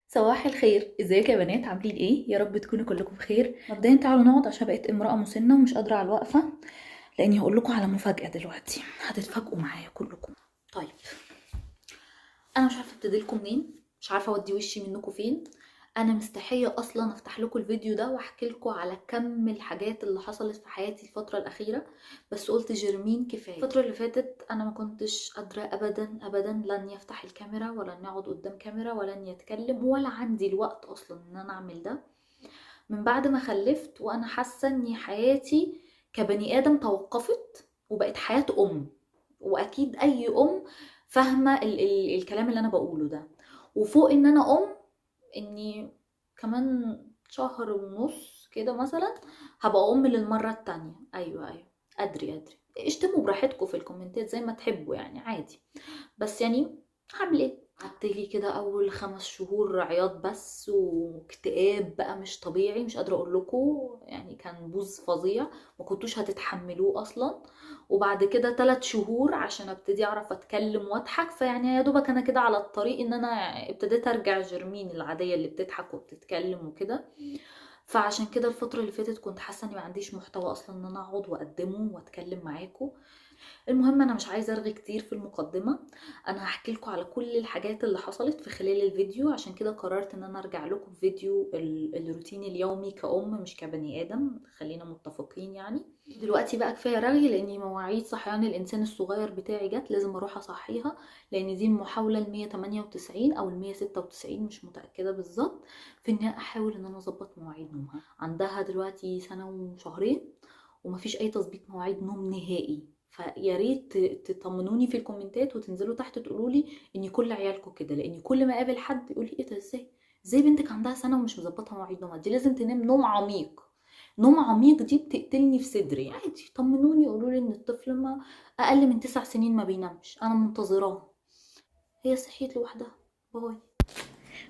صباح الخير، ازيك يا بنات؟ عاملين ايه؟ يا رب تكونوا كلكم بخير. مبدئيا تعالوا نقعد عشان بقيت امرأة مسنة ومش قادرة على الوقفة، لاني هقول لكم على مفاجأة دلوقتي هتتفاجئوا معايا كلكم. طيب انا مش عارفة ابتدي لكم منين، مش عارفة اودي وشي منكم فين. انا مستحية اصلا افتح لكم الفيديو ده واحكي لكم على كم الحاجات اللي حصلت في حياتي الفترة الأخيرة، بس قلت جرمين كفاية. الفترة اللي فاتت انا ما كنتش قادرة ابدا ابدا لن يفتح الكاميرا ولا اني اقعد قدام كاميرا ولا اني اتكلم، ولا عندي الوقت اصلا ان انا اعمل ده. من بعد ما خلفت وانا حاسة ان حياتي كبني ادم توقفت وبقت حياة ام، واكيد اي ام فاهمة الكلام اللي انا بقوله ده. وفوق ان انا ام، اني كمان شهر ونص كده مثلا هبقى ام للمرة التانية. ايوه ادري اشتموا براحتكم في الكومنتات زي ما تحبوا، عادي، بس هعمل ايه؟ قعدت لي كده اول 5 شهور عياط بس واكتئاب بقى مش طبيعي، مش قادرة اقول لكم، كان بوز فظيع ما كنتوش هتتحملوه اصلا. وبعد كده 3 شهور عشان ابتدي اعرف اتكلم واضحك، فيعني يا دوبك انا كده على الطريق ان انا ابتديت ارجع جرمين العادية اللي بتضحك وبتتكلم وكده. فعشان كده الفترة اللي فاتت كنت حاسه اني ما عنديش محتوى اصلا ان انا اقعد واقدمه واتكلم معاكم. المهم انا مش عايزه ارغي كتير في المقدمة، انا هحكي لكم على كل الحاجات اللي حصلت في خلال الفيديو، عشان كده قررت ان انا ارجع لكم في فيديو الروتين اليومي كأم مش كبني ادم، خلينا متفقين. دلوقتي بقى كفاية رغي، لاني مواعيد صحيان الانسان الصغير بتاعي جت، لازم اروح اصحيها، لان دي المحاولة ال 198 او ال 196 مش متاكدة بالظبط، في ان انا احاول ان انا اظبط مواعيد نومها. عندها دلوقتي سنة وشهرين ومفيش اي تظبيط مواعيد نوم نهائي، فيا ريت تطمنوني في الكومنتات وتنزلوا تحت تقولوا لي ان كل عيالكم كده، لان كل ما اقابل حد يقول لي ايه ده، ازاي بنتك عندها سنة ومش مظبطه مواعيد نومها؟ دي لازم تنام نوم عميق. نوم عميق دي بتقتلني في صدري. عادي طمنوني قولوا لي ان الطفل ما اقل من 9 سنين ما بينامش، انا منتظراه. هي صحيت لوحدها. باي.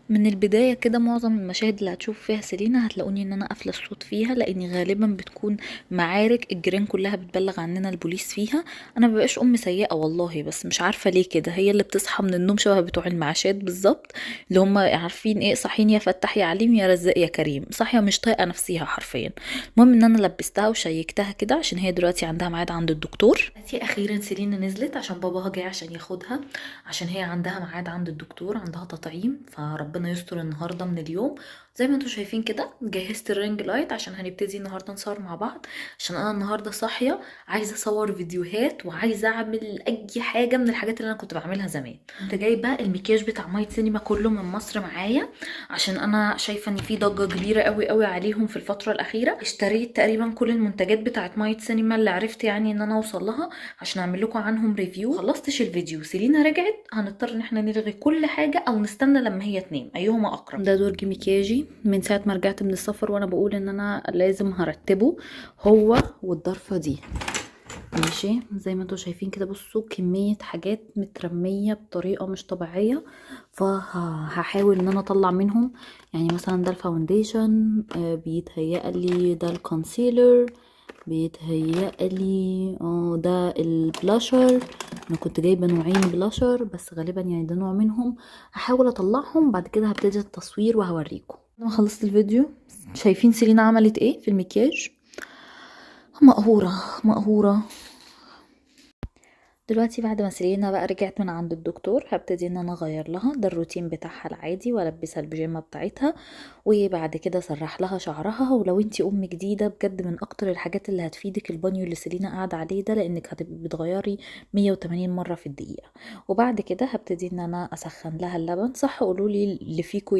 من البداية كده معظم المشاهد اللي هتشوف فيها سيلينا هتلاقوني ان انا قافلة الصوت فيها، لاني غالبا بتكون معارك الجيران كلها بتبلغ عننا البوليس فيها. انا مبقاش ام سيئة والله، بس مش عارفة ليه كده، هي اللي بتصحى من النوم شبه بتوع المعاشات بالظبط، اللي هم عارفين ايه، صاحيين يا فتح يا عليم يا رزاق يا كريم، صاحية مش طايقة نفسيها حرفيا. المهم ان انا لبستها وشيكتها كده عشان هي دلوقتي عندها ميعاد عند الدكتور. دلوقتي اخيرا سيلينا نزلت عشان باباها جاي عشان ياخدها، عشان هي عندها ميعاد عند الدكتور، عندها تطعيم، فربنا يستر النهارده من اليوم. زي ما انتم شايفين كده جهزت ال ring light عشان هنبتدي النهارده نصور مع بعض، عشان انا النهارده صاحية عايزه اصور فيديوهات وعايزه اعمل اي حاجة من الحاجات اللي انا كنت بعملها زمان. كنت جايبه المكياج بتاع مايت سينما كله من مصر معايا، عشان انا شايفه ان في ضجه كبيرة قوي قوي عليهم في الفترة الاخيرة. اشتريت تقريبا كل المنتجات بتاعت مايت سينما اللي عرفت ان انا اوصل لها عشان اعمل لكم عنهم review. خلصتش الفيديو سيلينا رجعت، هنضطر ان احنا نلغي كل حاجة او نستنى لما هي تنام، ايهما اقرب. ده درج مكياجي من ساعة ما رجعت من السفر وانا بقول ان انا لازم هرتبه، هو والضرفه دي. ماشي زي ما انتم شايفين كده، بصوا كمية حاجات مترميه بطريقة مش طبيعية، فهحاول ان انا اطلع منهم. مثلا ده ال foundation، بيتهيألي ده ال concealer، بيتهيألي ده البلاشر. انا كنت جايبه نوعين بلاشر بس غالبا ده نوع منهم، هحاول اطلعهم بعد كده هبتدي التصوير وهوريكم. لما خلصت الفيديو شايفين سيلينا عملت ايه في المكياج؟ مقهوره مقهوره. دلوقتي بعد ما سيلينا بقى رجعت من عند الدكتور هبتدي ان انا اغير لها ده الروتين بتاعها العادي، والبسها البيجامه بتاعتها، وبعد كده اسرح لها شعرها. ولو انتي ام جديدة بجد من اكتر الحاجات اللي هتفيدك البانيو اللي سيلينا قاعدة عليه ده، لانك هتبقي بتغيري 180 مرة في الدقيقة. وبعد كده هبتدي ان انا اسخن لها اللبن. صح قولوا لي اللي فيكو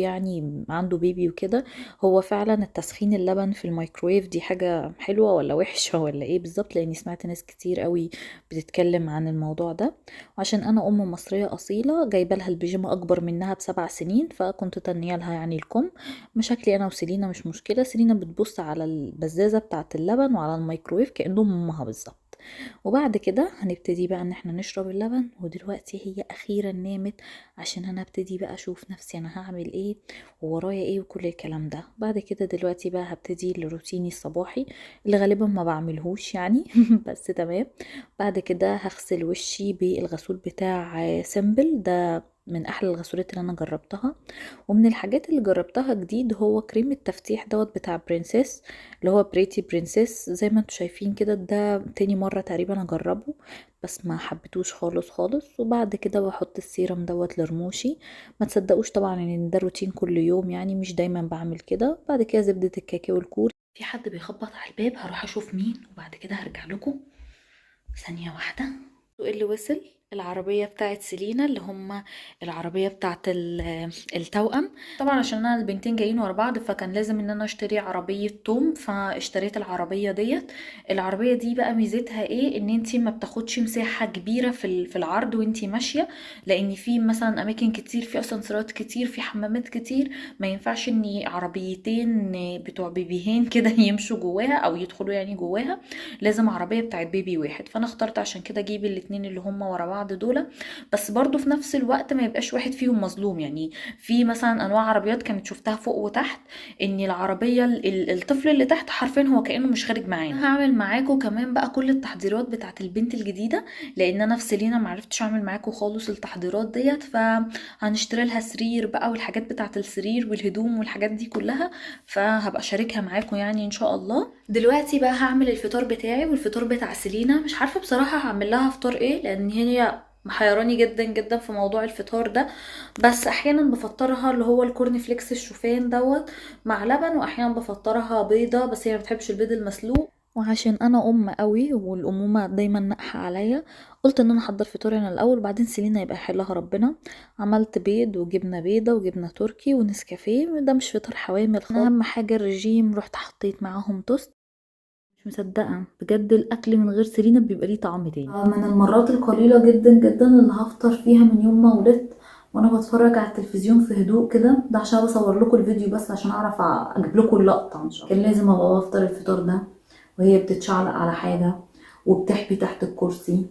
عنده baby وكده، هو فعلا التسخين اللبن في الميكرويف دي حاجة حلوة ولا وحشة ولا ايه بالظبط؟ لاني سمعت ناس كتير قوي بتتكلم عن الموضوع ده. وعشان انا ام مصرية اصيلة جايبه لها البيجامه اكبر منها ب7 سنين، فكنت تانية لها الكم. مشاكلي انا وسيلينا مش مشكلة، سيلينا بتبص على البزازه بتاعه اللبن وعلى الميكرويف كانهم امها بالظبط. وبعد كده هنبتدي بقى ان احنا نشرب اللبن. ودلوقتي هي اخيرا نامت عشان انا ابتدي بقى اشوف نفسي انا هعمل ايه وورايا ايه وكل الكلام ده. بعد كده دلوقتي بقى هبتدي الروتيني الصباحي اللي غالبا ما بعملهوش بس تمام. بعد كده هغسل وشي بالغسول بتاع سمبل، ده من احلى الغسولات اللي انا جربتها. ومن الحاجات اللي جربتها جديد هو كريم التفتيح دوت بتاع برنسيس، اللي هو Pretty Princess زي ما انتم شايفين كده. ده تاني مرة تقريبا اجربه، بس ما حبيتوش خالص خالص. وبعد كده بحط السيرم دوت لرموشي. ما تصدقوش طبعا ان ده روتين كل يوم، يعني مش دايما بعمل كده. بعد كده زبدة الكاكاو الكوري. في حد بيخبط على الباب، هروح اشوف مين وبعد كده هرجع لكم. ثانية واحدة. اللي وصل العربية بتاعت سيلينا، اللي هم العربية بتاعت التوأم. طبعا عشان انا البنتين جايين ورا بعض، فكان لازم ان انا اشتري عربية توم، فاشتريت العربية ديت. العربية دي بقى ميزتها ايه؟ ان انتي ما بتاخدش مساحة كبيرة في العرض وانتي ماشية، لان في مثلا اماكن كتير، في اسانسيرات كتير، في حمامات كتير، ما ينفعش ان عربيتين بتوع بيبيهين كده يمشوا جواها او يدخلوا يعني جواها، لازم عربية بتاعت بيبي واحد. فانا اخترت عشان كده اجيب الاتنين اللي هم ورا بعض دول، بس برضو في نفس الوقت ما يبقاش واحد فيهم مظلوم. يعني في مثلا انواع عربيات كانت شفتها فوق وتحت، ان العربية الطفل اللي تحت حرفيا هو كانه مش خارج معانا. هعمل معاكم كمان بقى كل التحضيرات بتاعت البنت الجديدة، لان انا في سيلينا معرفتش اعمل معاكم خالص التحضيرات ديت. فهنشتري لها سرير بقى والحاجات بتاعت السرير والهدوم والحاجات دي كلها، فهبقى اشاركها معاكم يعني ان شاء الله. دلوقتي بقى هعمل الفطار بتاعي والفطار بتاع سيلينا. مش عارفه بصراحة هعمل لها فطار ايه، لان هي محيراني جدا جدا في موضوع الفطار ده. بس احيانا بفطرها اللي هو ال corn flakes الشوفان دوت مع لبن، واحيانا بفطرها بيضة، بس هي ما بتحبش البيض المسلوق. وعشان انا ام قوي والامومه دايما ناقحه عليا، قلت ان انا احضر فطوري انا الاول وبعدين سيلينا يبقى يحلها ربنا. عملت بيض وجبنه بيضة وجبنه تركي ونسكافيه. ده مش فطار حوامل خالص، اهم حاجة الرجيم. رحت حطيت معاهم توست. مش مصدقه بجد الاكل من غير سيلينا بيبقى ليه طعم تاني. من المرات القليلة جدا جدا اللي هفطر فيها من يوم ما ولدت وانا بتفرج على التلفزيون في هدوء كده، ده عشان بصور لكم الفيديو بس عشان اعرف اجيب لكم اللقطة ان شاء الله. كان لازم ابقى بفطر الفطار ده وهي بتتشعلق على حاجة وبتحبي تحت الكرسي،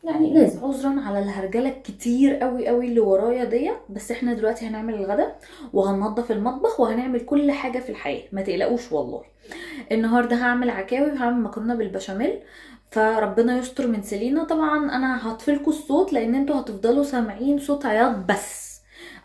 يعني لازم. عذرا على الهرجله الكتير قوي قوي اللي ورايا ديت، بس احنا دلوقتي هنعمل الغدا وهننظف المطبخ وهنعمل كل حاجة في الحياة، ما تقلقوش والله. النهارده هعمل عكاوي وهعمل مكرونه بالبشاميل، فربنا يستر من سيلينا. طبعا انا هطفلكوا الصوت لان انتوا هتفضلوا سامعين صوت عياط، بس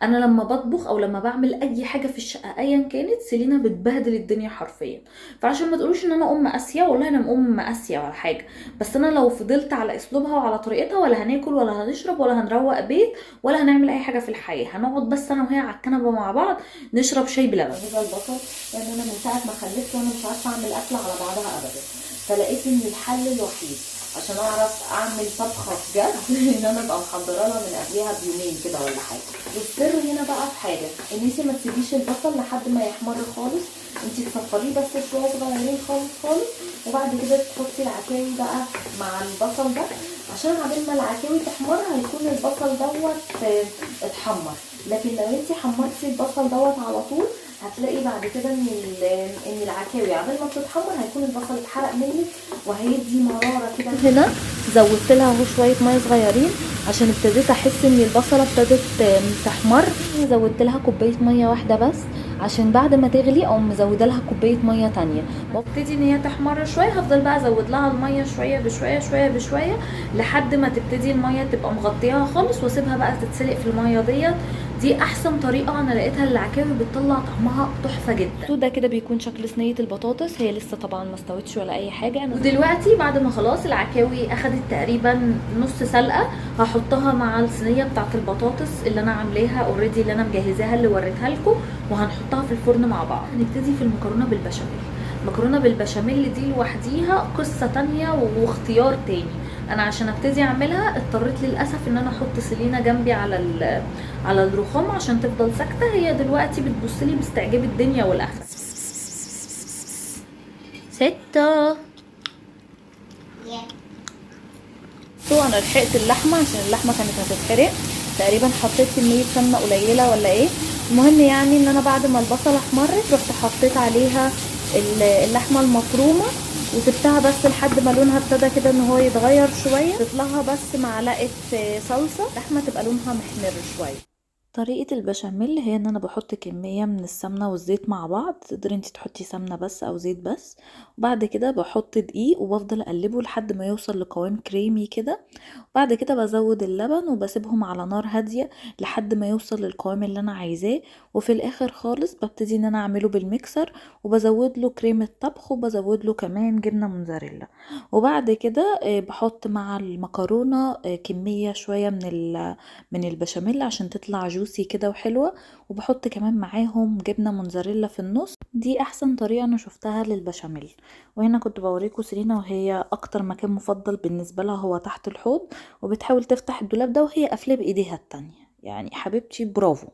انا لما بطبخ او لما بعمل اي حاجة في الشقة ايا كانت سيلينا بتبهدل الدنيا حرفيا. فعشان ما تقولوش ان انا ام قاسية، والله انا ام قاسية ولا حاجة، بس انا لو فضلت على اسلوبها وعلى طريقتها ولا هناكل ولا هنشرب ولا هنروق بيت ولا هنعمل اي حاجة في الحياة. هنقعد بس انا وهي على الكنبة مع بعض نشرب شاي بلبن. هذا البصل لان انا من ساعة ما خلفت وانا مش عارفه اعمل اكله على بعضها ابدا، فلقيت ان الحل الوحيد عشان اعرف اعمل طبخه بجد ان انا ابقى محضرة لها من قبلها بيومين كده ولا حاجة. والسر هنا بقى في حاجة، ان انت ما تسيبيش البصل لحد ما يحمر خالص، انت تصفريه بس شوية صغيرين خالص خالص، وبعد كده تحطي العكاوي بقى مع البصل ده، عشان عبال ما العكاوي تحمر هيكون البصل دوت اتحمر. لكن لو انت حمرتي البصل دوت على طول هتلاقي بعد كده ان العكاوي عبال ما بتتحمر هيكون البصل اتحرق منك وهيدي مرارة كده. هنا زودت لها اهو شوية مية صغيرين عشان ابتديت احس ان البصله ابتدت تحمر. زودت لها كوباية مية واحدة بس عشان بعد ما تغلي اقوم مزوده لها كوباية مية تانية، وابتدي ان هي تحمر شوية. هفضل بقى ازود لها المية شوية بشوية شوية بشوية لحد ما تبتدي المية تبقى مغطياها خالص، واسيبها بقى تتسلق في المية ديت. دي احسن طريقه انا لقيتها للعكاوي، بتطلع طعمها تحفة جدا. ده كده بيكون شكل صينية البطاطس، هي لسه طبعا ما استوتش ولا اي حاجة. ودلوقتي بعد ما خلاص العكاوي اخدت تقريبا نص سلقه، هحطها مع الصينية بتاعه البطاطس اللي انا عاملاها already، اللي انا مجهزاها اللي وريتها لكم، وهنحطها في الفرن مع بعض. هنبتدي في المكرونه بالبشاميل. المكرونه بالبشاميل دي لوحديها قصة تانية واختيار تاني. انا عشان ابتدي اعملها اضطريت للاسف ان انا احط سيلينا جنبي على الرخام عشان تفضل ساكته. هي دلوقتي بتبص لي باستعجاب الدنيا والاخرة. ستة انا لحقت اللحمة عشان اللحمة كانت هتتحرق تقريبا، حطيت كمية سمنه قليله ولا ايه. المهم يعني ان انا بعد ما البصله احمرت رحت حطيت عليها اللحمة المفرومه وسبتها بس لحد ما لونها ابتدى كده ان هو يتغير شوية. حطيت لها بس معلقه صلصه، اللحمة تبقى لونها محمر شوية. طريقة البشاميل هي ان انا بحط كمية من السمنة والزيت مع بعض، تقدري انتي تحطي سمنة بس او زيت بس، وبعد كده بحط دقيق وبفضل اقلبه لحد ما يوصل لقوام كريمي كده. بعد كده بزود اللبن وبسيبهم على نار هادية لحد ما يوصل للقوام اللي انا عايزاه. وفي الاخر خالص ببتدي ان انا اعمله بالميكسر، وبزود له كريمة طبخ، وبزود له كمان جبنة موتزاريلا. وبعد كده بحط مع المكرونة كمية شوية من البشاميل عشان تطلع juicy كده وحلوة، وبحط كمان معاهم جبنة موتزاريلا في النص. دي احسن طريقة انا شفتها للبشاميل. وهنا كنت بوريكم سيرينا وهي اكتر مكان مفضل بالنسبة لها هو تحت الحوض، وبتحاول تفتح الدولاب ده وهي قافلاه بايديها التانية. يعني حبيبتي برافو.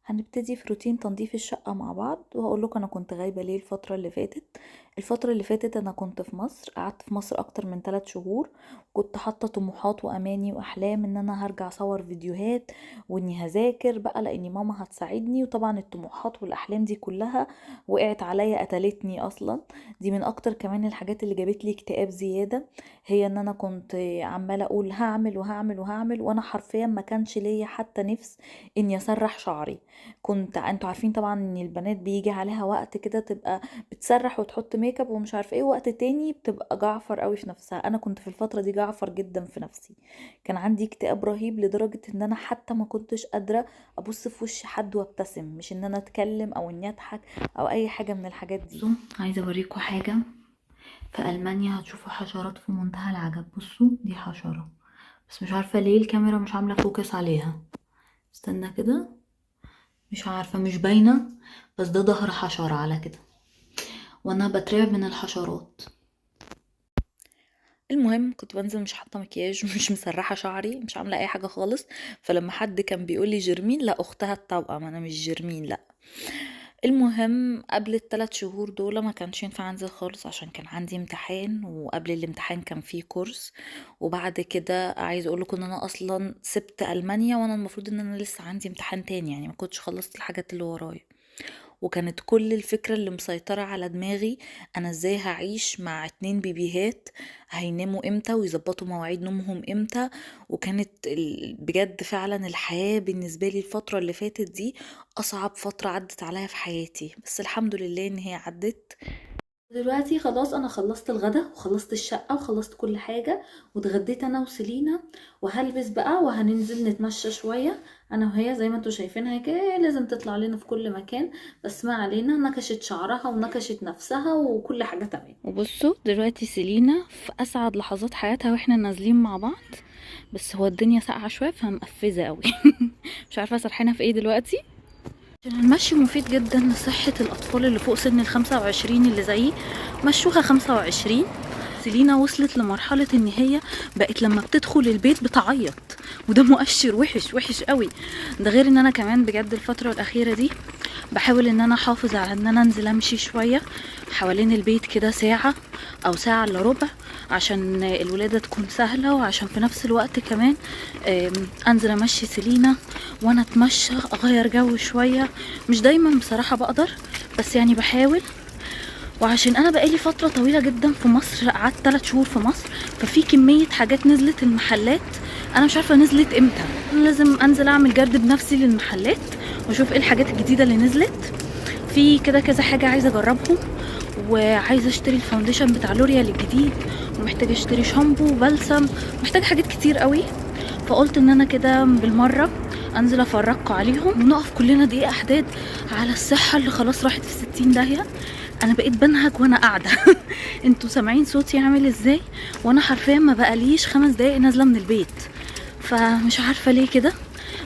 هنبتدي في روتين تنظيف الشقة مع بعض، وهقول لكم انا كنت غايبة ليه الفترة اللي فاتت. الفترة اللي فاتت انا كنت في مصر، قعدت في مصر اكتر من 3 شهور. كنت حاطة طموحات واماني واحلام ان انا هرجع اصور فيديوهات واني هذاكر بقى لاني ماما هتساعدني، وطبعا الطموحات والاحلام دي كلها وقعت عليا قتلتني اصلا. دي من اكتر كمان الحاجات اللي جابت لي اكتئاب زيادة، هي ان انا كنت عمالة اقول هعمل وهعمل وهعمل، وانا حرفيا ما كانش ليا حتى نفس اني اسرح شعري. انتوا عارفين طبعا ان البنات بيجي عليها وقت كده تبقى بتسرح وتحط make up ومش عارفه ايه، وقت تاني بتبقى جعفر قوي في نفسها. انا كنت في الفتره دي جعفر جدا في نفسي، كان عندي اكتئاب رهيب لدرجه ان انا حتى ما كنتش قادره ابص في وش حد وابتسم، مش ان انا اتكلم او اني اضحك او اي حاجه من الحاجات دي. بصوا عايزه اوريكم حاجه، في المانيا هتشوفوا حشرات في منتهى العجب. بصوا دي حشره، بس مش عارفه ليه الكاميرا مش عامله focus عليها، استنى كده، مش عارفة مش باينة، بس ده ظهر حشرة على كده، وانا بترعب من الحشرات. المهم كنت بنزل مش حاطة مكياج، مش مسرحة شعري، مش عاملة اي حاجة خالص. فلما حد كان بيقول لي جرمين، لا اختها التوأم، انا مش جرمين لا. المهم قبل ال3 شهور دول ما كانش ينفع انزل خالص عشان كان عندي امتحان، وقبل الامتحان كان فيه كورس. وبعد كده عايز اقول لكم ان انا اصلا سبت المانيا وانا المفروض ان انا لسه عندي امتحان تاني، يعني ما كنتش خلصت الحاجات اللي ورايا. وكانت كل الفكرة اللي مسيطرة على دماغي انا ازاي هعيش مع 2 بيبيهات، هيناموا امتى ويظبطوا مواعيد نومهم امتى. وكانت بجد فعلا الحياة بالنسبة لي الفترة اللي فاتت دي اصعب فترة عدت عليا في حياتي، بس الحمد لله ان هي عدت. دلوقتي خلاص انا خلصت الغدا وخلصت الشقة وخلصت كل حاجة، واتغديت انا وسيلينا، وهلبس بقى وهننزل نتمشى شوية انا وهي. زي ما انتوا شايفينها كده لازم تطلع لنا في كل مكان، بس ما علينا، نكشت شعرها ونكشت نفسها وكل حاجة تمام. وبصوا دلوقتي سيلينا في اسعد لحظات حياتها واحنا نازلين مع بعض، بس هو الدنيا ساقعة شوية فمقفزة قوي. مش عارفة سرحانة في ايه دلوقتي. عشان المشي مفيد جدا لصحة الأطفال اللي فوق سن 25 اللي زيي، مشوها 25. سيلينا وصلت لمرحلة إن هي بقت لما بتدخل البيت بتعيط، وده مؤشر وحش وحش قوي. ده غير إن أنا كمان بجد الفترة الأخيرة دي بحاول إن أنا أحافظ على إن أنا أنزل أمشي شوية حوالين البيت كده ساعة أو ساعة إلا ربع، عشان الولادة تكون سهلة، وعشان في نفس الوقت كمان أنزل أمشي سيلينا وأنا أتمشى أغير جو شوية. مش دايما بصراحة بقدر، بس بحاول. وعشان أنا بقالي فترة طويلة جدا في مصر، قعدت 3 شهور في مصر، ففي كمية حاجات نزلت المحلات أنا مش عارفة نزلت إمتى. أنا لازم أنزل أعمل جرد بنفسي للمحلات وأشوف إيه الحاجات الجديدة اللي نزلت. في كده كذا حاجة عايزة أجربهم، وعايزة أشتري ال foundation بتاع لوريال الجديد، ومحتاجة أشتري شامبو وبلسم، محتاجة حاجات كتير قوي. فقلت إن أنا كده بالمرة أنزل أفرجكم عليهم ونقف كلنا دقيقة حداد على الصحة اللي خلاص راحت في 60 داهية. أنا بقيت بنهج وأنا قاعدة. انتوا سامعين صوتي عامل إزاي؟ وأنا حرفيا ما بقاليش 5 دقايق نازلة من البيت، فمش عارفة ليه كده،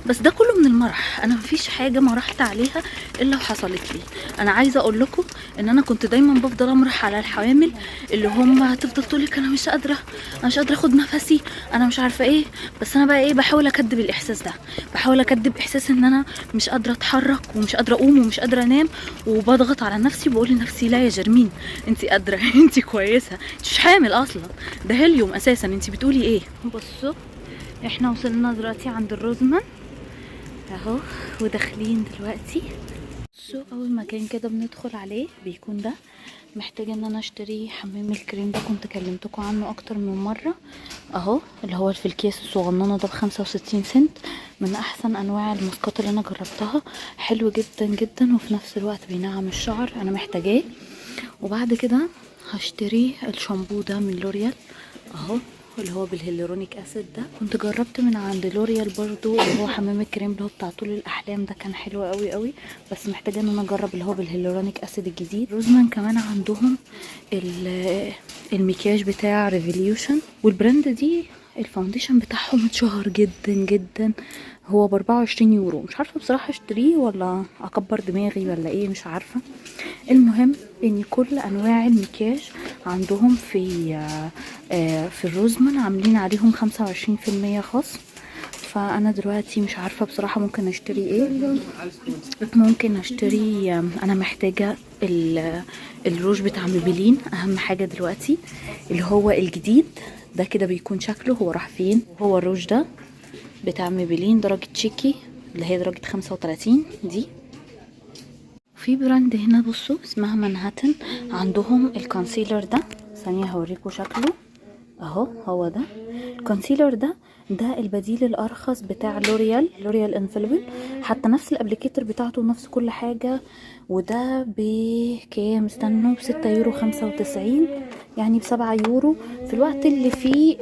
بس ده كله من المرح. أنا مفيش حاجة مرحت عليها إلا وحصلت لي. أنا عايزة أقول لكم إن أنا كنت دايما بفضل أمرح على الحوامل اللي هم هتفضل تقولك أنا مش قادرة، أنا مش قادرة أخد نفسي، أنا مش عارفة إيه، بس أنا بقى إيه، بحاول أكدب الإحساس ده، بحاول أكدب إحساس إن أنا مش قادرة أتحرك ومش قادرة أقوم ومش قادرة أنام، وبضغط على نفسي وبقول لنفسي لا يا جرمين أنت قادرة، أنت كويسة، أنت مش حامل أصلا، ده هيليوم أساسا، أنت بتقولي إيه. بصوا احنا وصلنا دلوقتي عند الروزمان اهو، وداخلين دلوقتي. so اول مكان كده بندخل عليه بيكون ده. محتاجه ان انا اشتري حمام الكريم ده، كنت كلمتكم عنه اكتر من مرة اهو، اللي هو في الكيس الصغننه ده ب65 سنت. من احسن انواع الماسكات اللي انا جربتها، حلو جدا جدا وفي نفس الوقت بينعم الشعر، انا محتاجاه. وبعد كده هشتري الشامبو ده من لوريال اهو، اللي هو بال hyaluronic acid ده. كنت جربت من عند لوريال برضو اللي هو حمام الكريم اللي هو بتاع طول الاحلام ده، كان حلو قوي قوي، بس محتاجه ان انا اجرب اللي هو بال hyaluronic acid الجديد. روزمان كمان عندهم المكياج بتاع ريفوليوشن، وال brand دي ال foundation بتاعهم اتشهر جدا جدا، هو ب24 يورو. مش عارفه بصراحة اشتريه ولا اكبر دماغي ولا ايه، مش عارفه. المهم ان كل انواع المكياج عندهم في الروزمان عاملين عليهم 25% خصم. فانا دلوقتي مش عارفه بصراحة ممكن اشتري ايه. ممكن اشتري، انا محتاجه الروج بتاع ميبيلين، اهم حاجة دلوقتي اللي هو الجديد ده كده بيكون شكله، هو راح فين؟ هو الروج ده بتاع ميبيلين درجة cheeky اللي هي درجة 35 دي. في brand هنا بصوا اسمها مانهاتن، عندهم ال concealer ده، ثانية هوريكم شكله اهو، هو ده ال concealer ده، ده البديل الارخص بتاع لوريال، لوريال Infallible، حتى نفس ال applicator بتاعته ونفس كل حاجة. وده بكام؟ استنوا، ب6.95 يورو، يعني ب7 يورو، في الوقت اللي فيه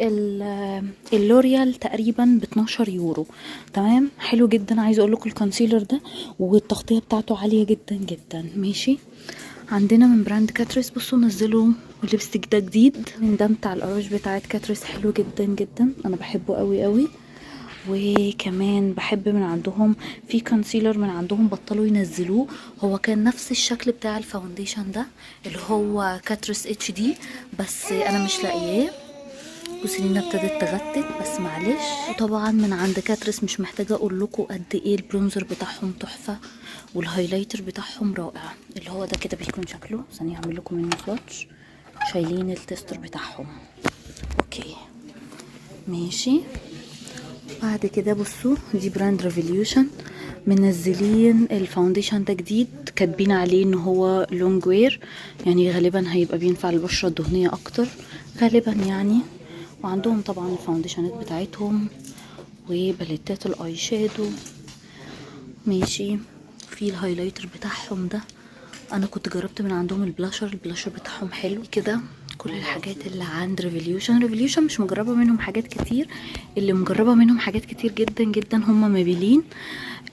اللوريال تقريبا ب12 يورو. تمام، حلو جدا. عايزه اقول لكم ال concealer ده والتغطيه بتاعته عالية جدا جدا. ماشي، عندنا من brand كاتريس، بصوا نزلوا ال lipstick ده جديد، من ده بتاع الأرواج بتاعت كاتريس، حلو جدا جدا، انا بحبه قوي قوي. وكمان بحب من عندهم في concealer من عندهم بطلوا ينزلوه، هو كان نفس الشكل بتاع ال foundation ده اللي هو كاتريس HD، بس انا مش لاقياه. وسنينة ابتدت تغتت بس معلش. وطبعا من عند كاتريس مش محتاجة اقول لكم قد ايه ال bronzer بتاعهم تحفة، وال highlighter بتاعهم رائع، اللي هو ده كده بيكون شكله. ثانية اعمل لكم منه swatch. شايلين ال tester بتاعهم. okay ماشي. بعد كده بصوا دي brand ريفوليوشن، منزلين ال foundation ده جديد، كاتبين عليه ان هو long wear، يعني غالبا هيبقى بينفع للبشرة الدهنية اكتر غالبا يعني. وعندهم طبعا ال foundation ات بتاعتهم وباليتات ال eye shadow. ماشي، في ال highlighter بتاعهم ده انا كنت جربت من عندهم ال blusher، ال blusher بتاعهم حلو كده. كل الحاجات اللي عند ريفوليوشن، ريفوليوشن مش مجربه منهم حاجات كتير، اللي مجربه منهم حاجات كتير جدا جدا هم ميبيلين.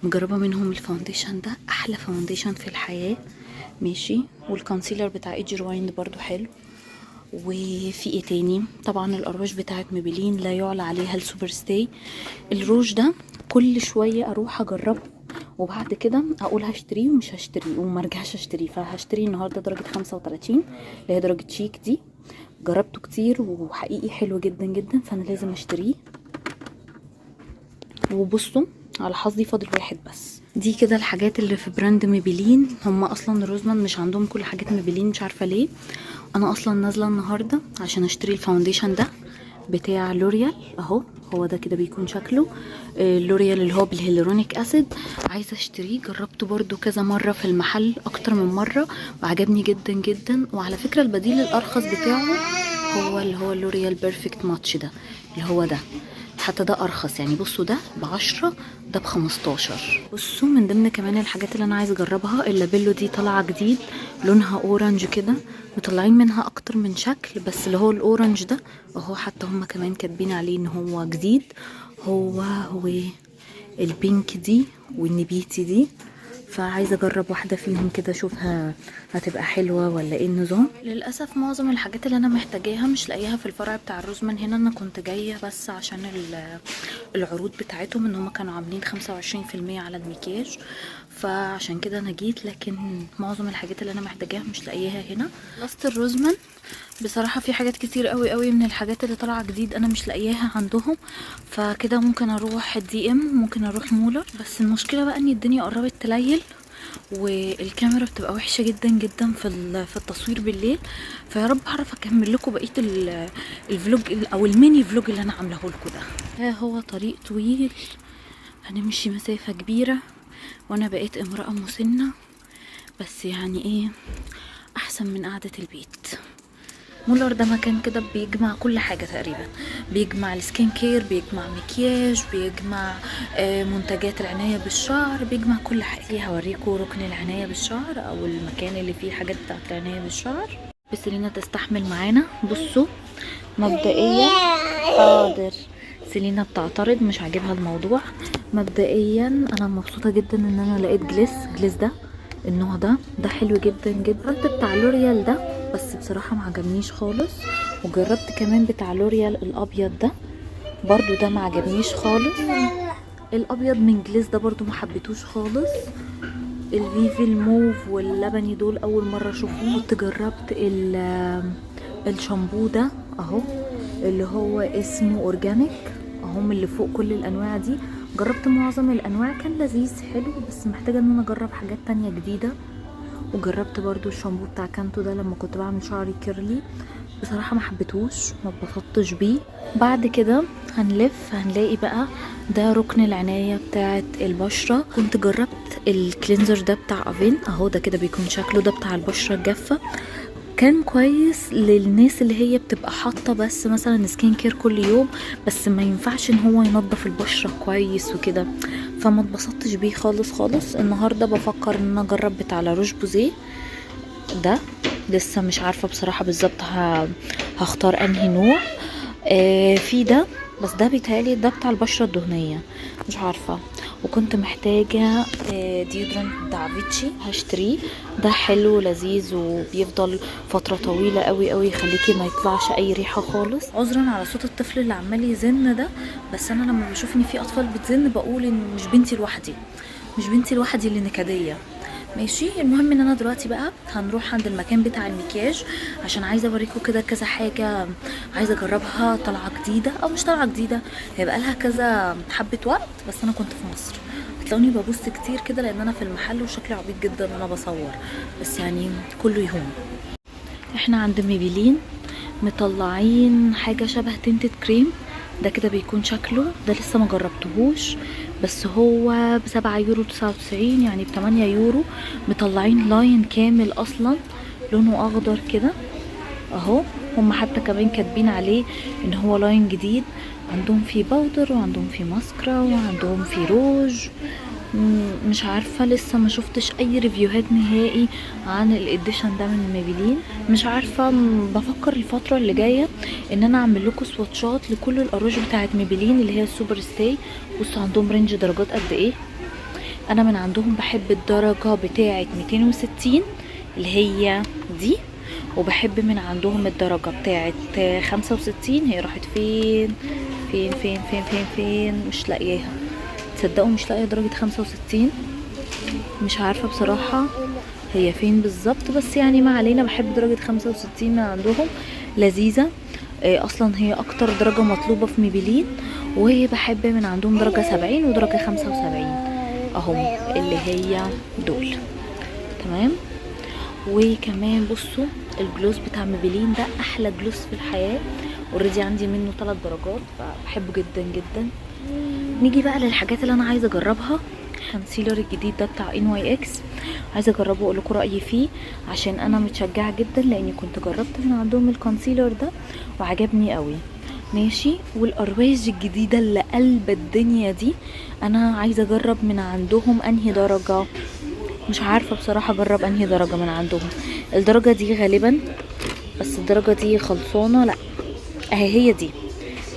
مجربه منهم ال foundation ده، احلى foundation في الحياة. ماشي، وال concealer بتاع ايجي روايند برضو حلو. وفي ايه تاني؟ طبعا الارواج بتاعت ميبيلين لا يعلى عليها، ال super stay. الروج ده كل شوية اروح اجربه وبعد كده اقول هشتريه ومش هشتريه وما ارجعش اشتريه، فهشتري النهارده درجه 35 اللي هي درجه شيك دي، جربته كتير وحقيقي حلو جدا جدا، فانا لازم اشتريه. وبصوا على حظي فاضل واحد بس. دي كده الحاجات اللي في brand ميبيلين. هم اصلا روزمان مش عندهم كل حاجات ميبيلين، مش عارفه ليه. انا اصلا نازله النهارده عشان اشتري ال foundation ده بتاع لوريال اهو، هو ده كده بيكون شكله، لوريال اللي هو بال hyaluronic acid، عايزه اشتريه. جربته برضو كذا مرة في المحل، اكتر من مرة، وعجبني جدا جدا. وعلى فكرة البديل الارخص بتاعه هو اللي هو لوريال Perfect Match ده، اللي هو ده، حتى ده ارخص يعني. بصوا ده ب10، ده ب15. بصوا من ضمن كمان الحاجات اللي انا عايزه اجربها اللابيلو دي، طالعه جديد لونها orange كده، مطلعين منها اكتر من شكل، بس اللي هو ال orange ده اهو، حتى هم كمان كاتبين عليه ان هو جديد. هو ال pink دي والنبيتي دي، فعايزه اجرب واحدة فيهم كده اشوفها هتبقى حلوة ولا ايه النظام. للاسف معظم الحاجات اللي انا محتاجاها مش لاقيها في الفرع بتاع الروزمان هنا. انا كنت جاية بس عشان العروض بتاعتهم، ان هم كانوا عاملين 25% على المكياج، فعشان كده انا جيت، لكن معظم الحاجات اللي انا محتاجاها مش لاقياها هنا. خلصت الروزمان بصراحة، في حاجات كتير قوي قوي من الحاجات اللي طالعه جديد انا مش لاقياها عندهم، فكده ممكن اروح الدي ام، ممكن اروح مولر. بس المشكلة بقى ان الدنيا قربت تليل والكاميرا بتبقى وحشة جدا جدا في التصوير بالليل، فيا رب اعرف اكمل لكم بقية ال vlog او ال mini vlog اللي انا عاملاه لكم ده. ها هو طريق طويل، هنمشي مسافة كبيرة، وانا بقيت امراة مسنة. بس يعني ايه، احسن من قعدة البيت. مولر ده مكان كده بيجمع كل حاجة تقريبا، بيجمع ال skin care، بيجمع مكياج، بيجمع منتجات العناية بالشعر، بيجمع كل حاجة. هوريكم ركن العناية بالشعر او المكان اللي فيه الحاجات بتاعت العناية بالشعر، بس سيلينا تستحمل معانا. بصوا مبدئيا، حاضر، سيلينا بتعترض مش عاجبها الموضوع. مبدئيا انا مبسوطة جدا ان انا لقيت Gliss. Gliss ده النوع ده، ده حلو جدا جدا. جربت بتاع لوريال ده بس بصراحة ما عجبنيش خالص، وجربت كمان بتاع لوريال الابيض ده برضو، ده ما عجبنيش خالص. الابيض من Gliss ده برضو ما حبيتوش خالص. الفيفي الموف واللبني دول اول مرة اشوفهم. كنت جربت الشامبو ده اهو، اللي هو اسمه organic، اهم اللي فوق كل الانواع دي. جربت معظم الانواع، كان لذيذ حلو، بس محتاجه ان انا اجرب حاجات تانية جديدة. وجربت برضو الشامبو بتاع كانتو ده لما كنت بعمل شعري curly، بصراحة ما حبيتهوش، ما اتبسطتش بيه. بعد كده هنلف هنلاقي بقى ده ركن العناية بتاعة البشرة. كنت جربت ال cleanser ده بتاع Avène اهو، ده كده بيكون شكله، ده بتاع البشرة الجافة. كان كويس للناس اللي هي بتبقى حاطة بس مثلا skin care كل يوم، بس ما ينفعش ان هو ينظف البشرة كويس وكده، فما اتبسطتش بيه خالص خالص. النهاردة بفكر ان انا اجرب بتاع La Roche-Posay ده، لسه مش عارفة بصراحة بالظبط هختار انهي نوع. في ده، بس ده بيتهيألي ده بتاع البشرة الدهنية، مش عارفة. وكنت محتاجة deodorant بتاع فيتشي، هشتريه، ده حلو لذيذ وبيفضل فترة طويلة قوي قوي، يخليكي ما يطلعش اي ريحة خالص. عذرا على صوت الطفل اللي عمال يزن ده، بس انا لما بشوف ان في اطفال بتزن بقول ان مش بنتي لوحدي، مش بنتي لوحدي اللي نكدية. ماشي، المهم ان انا دلوقتي بقى هنروح عند المكان بتاع المكياج، عشان عايزه اوريكم كده كذا حاجة عايزه اجربها، طالعه جديدة او مش طالعه جديدة، هيبقى لها كذا حبه وقت، بس انا كنت في مصر. هتلاقوني ببص كتير كده لان انا في المحل وشكلي عبيط جدا وانا بصور، بس يعني كله يهون. احنا عند Maybelline مطلعين حاجة شبه tinted cream، ده كده بيكون شكله، ده لسه ما جربتهوش، بس هو ب7.99 يورو، يعني ب8 يورو. مطلعين line كامل اصلا لونه اخضر كده اهو، هم حتى كمان كاتبين عليه ان هو line جديد. عندهم فيه powder وعندهم فيه ماسكرا وعندهم فيه روج. مش عارفة لسه ما شفتش اي review هات نهائي عن ال edition ده من Maybelline، مش عارفة. بفكر الفترة اللي جاية ان انا اعمل لكم swatch ات لكل الارواج بتاعت Maybelline اللي هي ال Super Stay. بصوا عندهم range درجات قد ايه. انا من عندهم بحب الدرجة بتاعت 260 اللي هي دي، وبحب من عندهم الدرجة بتاعت 65. هي راحت فين فين فين فين فين فين؟ مش لاقياها، تصدقوا مش لاقية درجة 65، مش عارفة بصراحة هي فين بالظبط، بس يعني ما علينا. بحب درجة 65 من عندهم، لذيذة، اصلا هي اكتر درجة مطلوبة في Maybelline. وبحب من عندهم درجة 70 ودرجة 75 اهم اللي هي دول، تمام. وكمان بصوا ال gloss بتاع Maybelline ده احلى gloss في الحياة، already عندي منه 3 درجات، فبحبه جدا جدا. نيجي بقى للحاجات اللي انا عايزه اجربها. concealer الجديد ده بتاع NYX عايزه اجربه واقول لكم رايي فيه، عشان انا متشجعه جدا لاني كنت جربت من عندهم ال concealer ده وعجبني قوي. ماشي، والارواج الجديدة اللي قلب الدنيا دي انا عايزه اجرب من عندهم انهي درجه، مش عارفه بصراحة اجرب انهي درجه من عندهم. الدرجة دي غالبا، بس الدرجة دي خلصانه، لا اهي هي دي،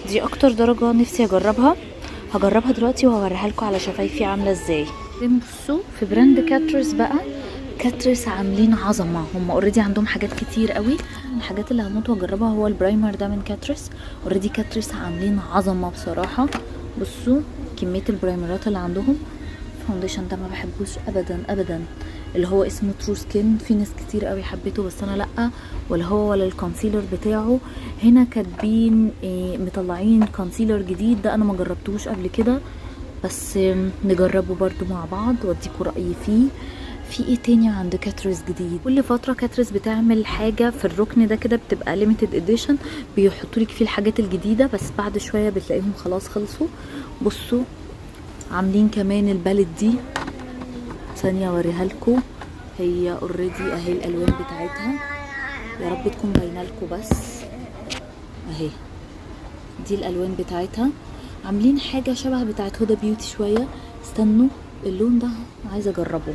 دي اكتر درجه نفسي اجربها. هجربها دلوقتي وهوريها لكم على شفايفي عامله ازاي. بصوا في brand Catrice بقى، Catrice عاملين عظمه، هم already عندهم حاجات كتير قوي. الحاجات اللي هموت واجربها هو ال primer ده من Catrice. already Catrice عاملين عظمه بصراحة. بصوا كمية ال primer ات اللي عندهم. ال foundation ده ما بحبوش ابدا ابدا، اللي هو اسمه True Skin، في ناس كتير قوي حبيته بس انا لا، ولا هو ولا ال concealer بتاعه. هنا كاتبين إيه، مطلعين concealer جديد، ده انا ما جربتوش قبل كده بس نجربه برضو مع بعض واديكوا رأيي فيه. في ايه تاني عند Catrice جديد؟ كل فترة Catrice بتعمل حاجة في الركن ده كده بتبقى limited edition، بيحطوا لك فيه الحاجات الجديدة، بس بعد شوية بتلاقيهم خلاص خلصوا. بصوا عاملين كمان ال palette دي، ثانية اوريها لكم. هي already اهي الالوان بتاعتها، يا رب تكون باينة لكم. بس اهي دي الالوان بتاعتها. عاملين حاجة شبه بتاعت Huda Beauty شوية. استنوا اللون ده عايزه اجربه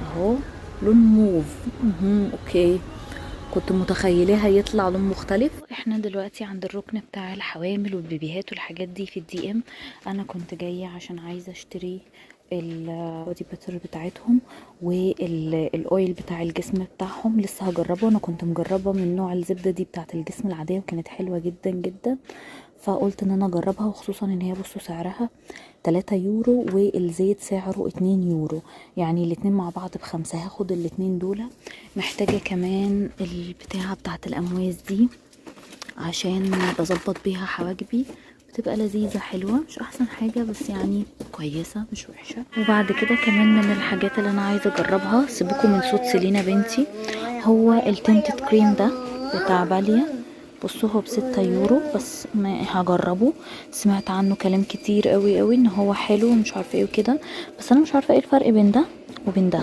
اهو، لون موف. okay، كنت متخيلاه هيطلع لون مختلف. احنا دلوقتي عند الركن بتاع الحوامل والبيبيهات والحاجات دي في ال DM. انا كنت جاية عشان عايزه اشتري ال body butter بتاعتهم وال oil بتاع الجسم بتاعهم، لسه هجربه. انا كنت مجربه من نوع الزبدة دي بتاعت الجسم العادية وكانت حلوة جدا جدا، فقلت ان انا اجربها، وخصوصا ان هي بصوا سعرها 3 يورو والزيت سعره 2 يورو، يعني الاتنين مع بعض ب5. هاخد الاتنين دول. محتاجة كمان البتاعة بتاعت الامواس دي عشان بظبط بيها حواجبي، بتبقى لذيذة حلوة، مش احسن حاجة بس يعني كويسة مش وحشة. وبعد كده كمان من الحاجات اللي انا عايزة اجربها، سيبكم من صوت سيلينا بنتي، هو ال tinted cream ده بتاع باليا. بصوا هو ب6 يورو بس ما هجربه، سمعت عنه كلام كتير قوي قوي ان هو حلو ومش عارفه ايه وكده، بس انا مش عارفه ايه الفرق بين ده وبين ده.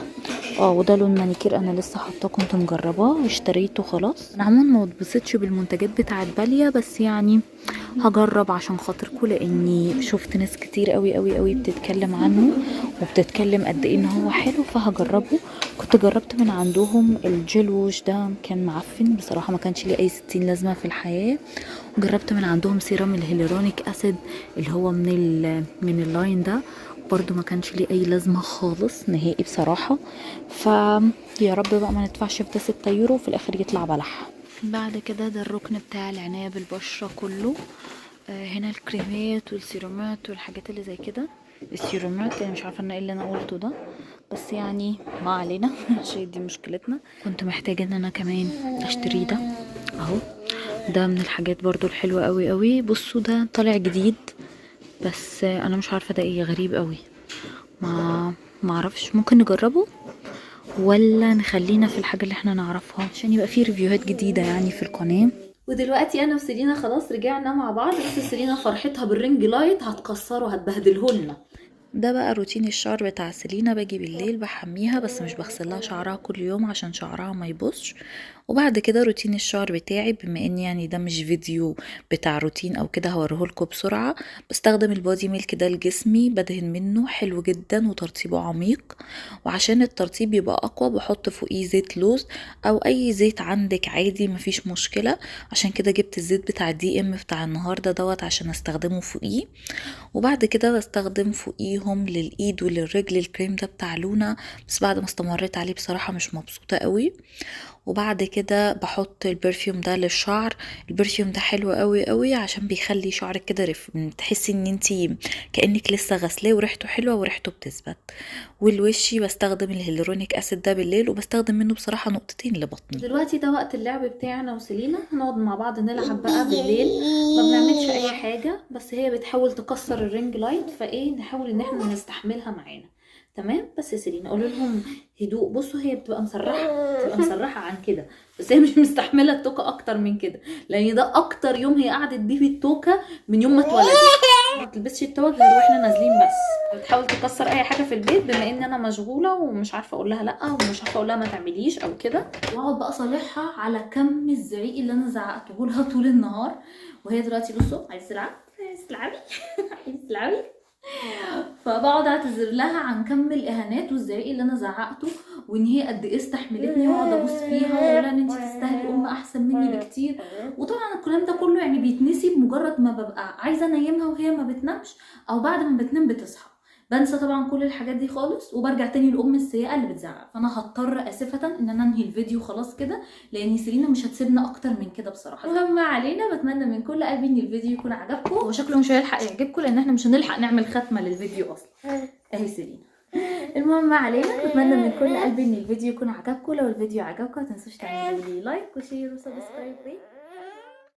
وده لون مانيكير انا لسه حاطاه، كنت مجرباه واشتريته خلاص. انا عموما ما اتبسطتش بالمنتجات بتاعت باليا، بس يعني هجرب عشان خاطركم، لاني شفت ناس كتير قوي قوي قوي بتتكلم عنه وبتتكلم قد ايه ان هو حلو، فهجربه. كنت جربت من عندهم ال gel wash ده، كان معفن بصراحة، ما كانش ليه اي 60 لازمه في الحياة. جربت من عندهم serum ال hyaluronic acid اللي هو من ال line ده، برضو ما كانش ليه اي لازمه خالص نهائي بصراحة. فيا رب بقى ما ندفعش في ده 6 يورو وفي الاخر يطلع بلح. بعد كده ده الركن بتاع العناية بالبشره كله. هنا الكريمات والسيرومات والحاجات اللي زي كده. السيرومات يعني مش عارفه انا ايه اللي انا قلته ده، بس يعني ما علينا عشان دي مشكلتنا. كنت محتاجه ان انا كمان اشتري ده اهو، ده من الحاجات برضو الحلوة قوي قوي. بصوا ده طالع جديد بس انا مش عارفه ده ايه، غريب قوي، ما معرفش. ممكن نجربه ولا نخلينا في الحاجة اللي احنا نعرفها عشان يبقى في review هات جديدة يعني في القناة. ودلوقتي انا وسيلينا خلاص رجعنا مع بعض، بس سيلينا فرحتها بال ring light هتكسره هتبهدله لنا. ده بقى روتين الشعر بتاع سيلينا. باجي بالليل بحميها بس مش بغسلها شعرها كل يوم عشان شعرها ما يبوظش. وبعد كده روتين الشعر بتاعي، بما ان يعني ده مش فيديو بتاع روتين او كده هوريهولكوا بسرعة. بستخدم ال body milk ده لجسمي، بدهن منه حلو جدا وترطيبه عميق، وعشان الترطيب يبقى اقوى بحط فوقيه زيت لوز او اي زيت عندك عادي مفيش مشكلة. عشان كده جبت الزيت بتاع DM بتاع النهاردة دوت عشان استخدمه فوقيه. وبعد كده بستخدم فوقيهم للايد وللرجل الكريم ده بتاع لونا، بس بعد ما استمريت عليه بصراحة مش مبسوطة قوي. وبعد كده بحط ال perfume ده للشعر. ال perfume ده حلو قوي قوي عشان بيخلي شعرك كده تحسي ان انتي كأنك لسه غسلاه، وريحته حلوة وريحته بتثبت. والوشي بستخدم ال hyaluronic acid ده بالليل، وبستخدم منه بصراحة نقطتين لبطني. دلوقتي ده وقت اللعب بتاعنا وسيلينا، هنقعد مع بعض نلعب بقى بالليل، ما بنعملش اي حاجة، بس هي بتحاول تكسر ال ring light، فايه نحاول ان احنا نستحملها معانا. تمام. بس يا سيلينا قولوا لهم هدوء. بصوا هي بتبقى مسرحه عن كده، بس هي مش مستحمله التوكه اكتر من كده، لان ده اكتر يوم هي قعدت بيه في التوكه من يوم ما اتولدت. ما تلبسش التوك غير واحنا نازلين، بس بتحاول تكسر اي حاجة في البيت، بما ان انا مشغولة ومش عارفه اقول لها لا، ومش عارفه اقول لها ما تعمليش او كده. واقعد بقى صالحها على كم الزعيق اللي انا زعقته لها طول النهار، وهي دلوقتي بصوا عايزه تلعب، عايزه تلعبي عايزه تلعبي. فبقعد اعتذر لها عن كم الاهانات والزعيق اللي انا زعقته، وان هي قد ايه استحملتني، واقعد ابوس فيها واقول لها ان انت تستاهلي ام احسن مني بكتير. وطبعا الكلام ده كله يعني بيتنسي بمجرد ما ببقى عايزه انيمها وهي ما بتنامش، او بعد ما بتنام بتصحى. بنسى طبعا كل الحاجات دي خالص، وبرجع تاني لام السيئة اللي بتزعق. فانا هضطر اسفه ان انا انهي الفيديو خلاص كده، لان سيلينا مش هتسيبنا اكتر من كده بصراحة. المهم ما علينا، بتمنى من كل قلبي ان الفيديو يكون عجبكم. هو شكله مش هيلحق يعجبكم لان احنا مش هنلحق نعمل ختمه للفيديو اصلا. اهي سيلينا. المهم ما علينا، بتمنى من كل قلبي ان الفيديو يكون عجبكم. لو الفيديو عجبكم ما تنسوش تعملوا لي like و share و subscribe.